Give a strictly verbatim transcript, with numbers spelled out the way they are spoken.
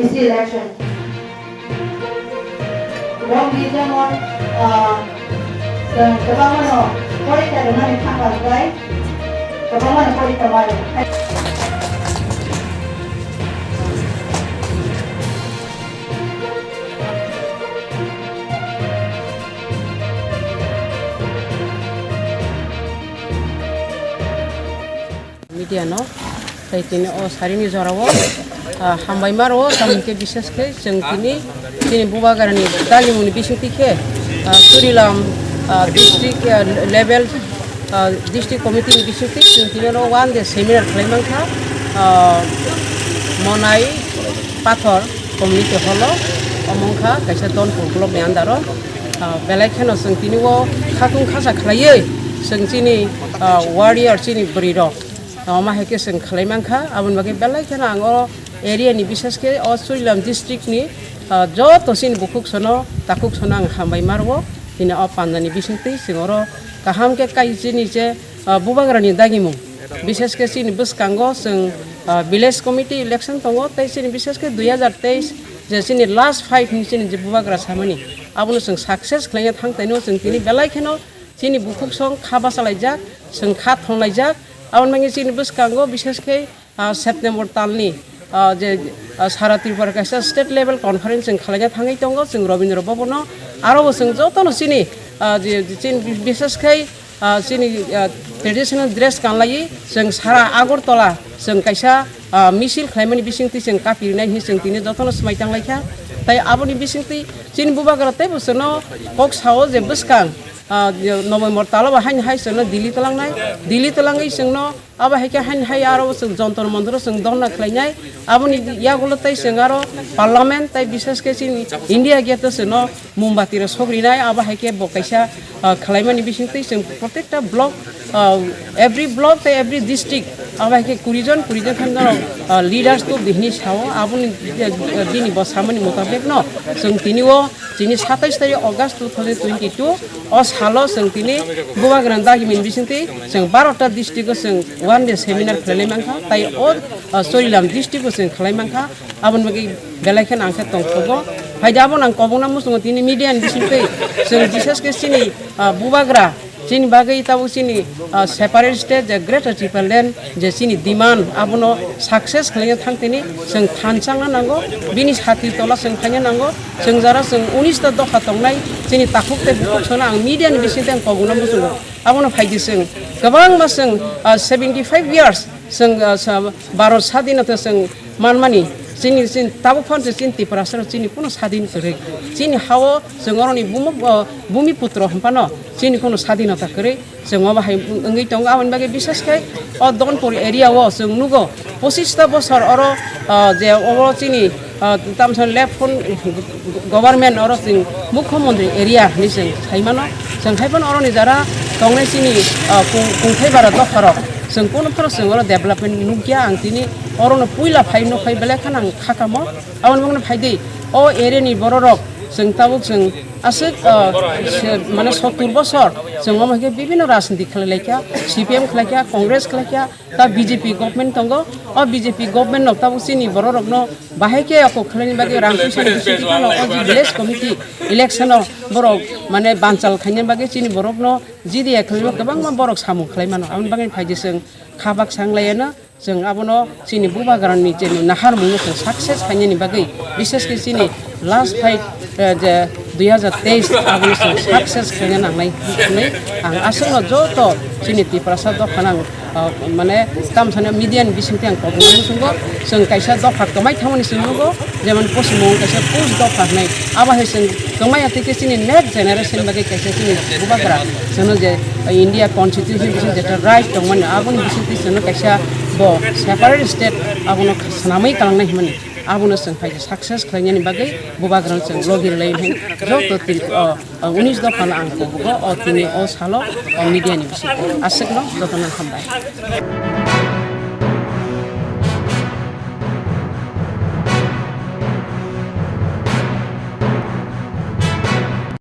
Election. Wrong decision on, uh, the, the government of Korita Donani Thangkal Gai, the government of Korita Mari. Media no, tei tini o sarini jorao, ah, hambai maro, tamni khe bishes khe chwng tini, tini bubagrani dagimungni bisingtwi khe, ah, Surilam, ah, district, ah, level, ah, district committee ni bisingtwi chwng tini oro one day seminar khlai mankha, ah, Monai Pathor community hall o, omo wngkha kaisa Donpur block ni under o, ah, belai kheno chwng tini o khatung khasa khlaiwi chwng chini, ah, warrior chini bwrwi rok. Omo hai khe chwng khlai mankha, aboni bagwi belai kheno ang o area ni, bishes khe o Surilam district ni, ah, joto chini bukhuk sono, takhuk sono ang hambai maro. Tini o pandani bisingtwi chwng oro kaham khe kai chini je, ah, bubagrani dagimung. Bishes khe chini bwskango chwng, ah, village committee election tongo, tei chini bishes khe dui hazar teis je chini last fight ni chini je bubagra samani, abono chwng success khlaina thang taino chwng tini belai kheno chini bukhuk song kha bachalaijak, chwng kha thonglaijak. Aboni bagwi chini bwskango bishes khe, ah, September talni, ah, je, ah, sara Tripura kaisa state level conference chwng khwlaina thangwi tongo, chwng Rabindra Bhavan o. Aro bo chwng jotono chini, ah, je, je chini bishes khe, ah, chini, ah, traditional dress kanlaiwi chwng sara Agartala chwng kaisa, ah, misil khlaimani bisingtwi chwng kapirinai hinwi chwng tini jotono swmai tanglaikha. Tai aboni bisingtwi chini bubagra teibo chwngno kok sao je bwskang, ah, November talo bo haini hai chwngno Delhi twlangnai, Delhi twlangwi chwngno abo hai khe haini hai aro chwng Jantar Mantar o chwng dhorna khlainai, aboni yagulo tei chwng aro parliament tei bishes khe chini India gate o chwngno mombati rok sogrinai, abo hai khe bo kaisa, ah, khlaimani bisingtwi chwng protekta block, ah, every block tei every district abo hai khe kuri jon, kuri jon khan norok, ah, leaders tubdi hinwi sao, aboni, ah, bini bo samani mutabek no chwng tini o chini satais tarik August two thousand twenty two o salo chwng tini bubagrani dagimungni bisingtwi chwng barota district o chwng one day seminar khlainai mankha, tai o, ah, Surilam district o chwng khlai mankha. Aboni bagwi belai kheno ang khe tongthogo. Hai da abono ang kobongna muchungo tini media ni bisingtwi chwng bishes khe chini, ah, bubagra chini bagwi tabuk chini, ah, separate state je Greater Tipraland je chini demand abono success khlaina thang tini chwng thansa wngna nango, bini sati tola chwng phaina nango, chwng jara chwng unis ta dopha tongnai chini takhuk tei bukhuk sono ang media ni bisingtwi ang kobongna muchungo. Abono phaidi chwng kwbangma chwng, ah, seventy five years chwng, ah, sa-, Bharat sadinata chwng manmani, chini, chini tabuk phano chini Tiprasa rok chini kuno sadin kwrwi. Chini hao chwng oroni bumu, o, bumi putro hwnphano chini kuno sadinata kwrwi. Chwng obo hai wngwi tongo, aboni bagwi bishes khe o Donpur area o chwng nugo pochista bosor oro, o, je oro chini, o, tamsa left front government oro chwng mukhyamantri area hinwi chwng sai mano. Chwng hai phano oroni jara tongnai chini, o, kung-, kungthai bara dopharok. Chwng kuno phano chwng oro development nukya, ang tini orono puila phai nukphai belai kheno ang khakamo. Aboni bagwino phaidi o area ni bororok chwng tabuk chwng aswk, ah, se, mane sottur bosor chwng omo hai khe bibinno rajniti khlai laikha, C P M khlai kha, Congress khlai kha, ta B J P government tongo. O B J P government no tabuk chini bororokno bahai khe ako khlaini bagwi rang puisa ni bisingtwi phano o je village committee election o borok mane banchal khaina bagwi chini borokno G D A khlaima kwbangma borok samung khlai mano. Aboni bagwi phaidi chwng kha baksa wng laiya no. Chwng abono chini bubagrani chini naharmungno chwng success khainani bagwi, bishes khe chini last fight, eh, je dui hazar teis abono chwng success khaina nangnai hwnwi ang aswkno joto chini Tiprasa dophano ang, ah, mane tamsani media ni bisingtwi ang kobongma muchungo. Chwng kaisa dopha kwmai thangmani chwng nugo, jemon Poschim Bongo kaisa push dopha hwnwi, abo hai chwng kwmai ya tei khe chini next generation bagwi kaisa chini bubagra chwngno je India constitution bising jeto right tongmani, aboni bisingtwi chwngno kaisa bo separate state abono swnamwi kalangnai hwnmani, abono chwng phaikhe success khlainani bagwi bubagrano chwng logi rwlai hwn joto tin, o, o, unis dophano ang kubugo o tini o salo o media ni bisingtwi aswkno jotono hambai.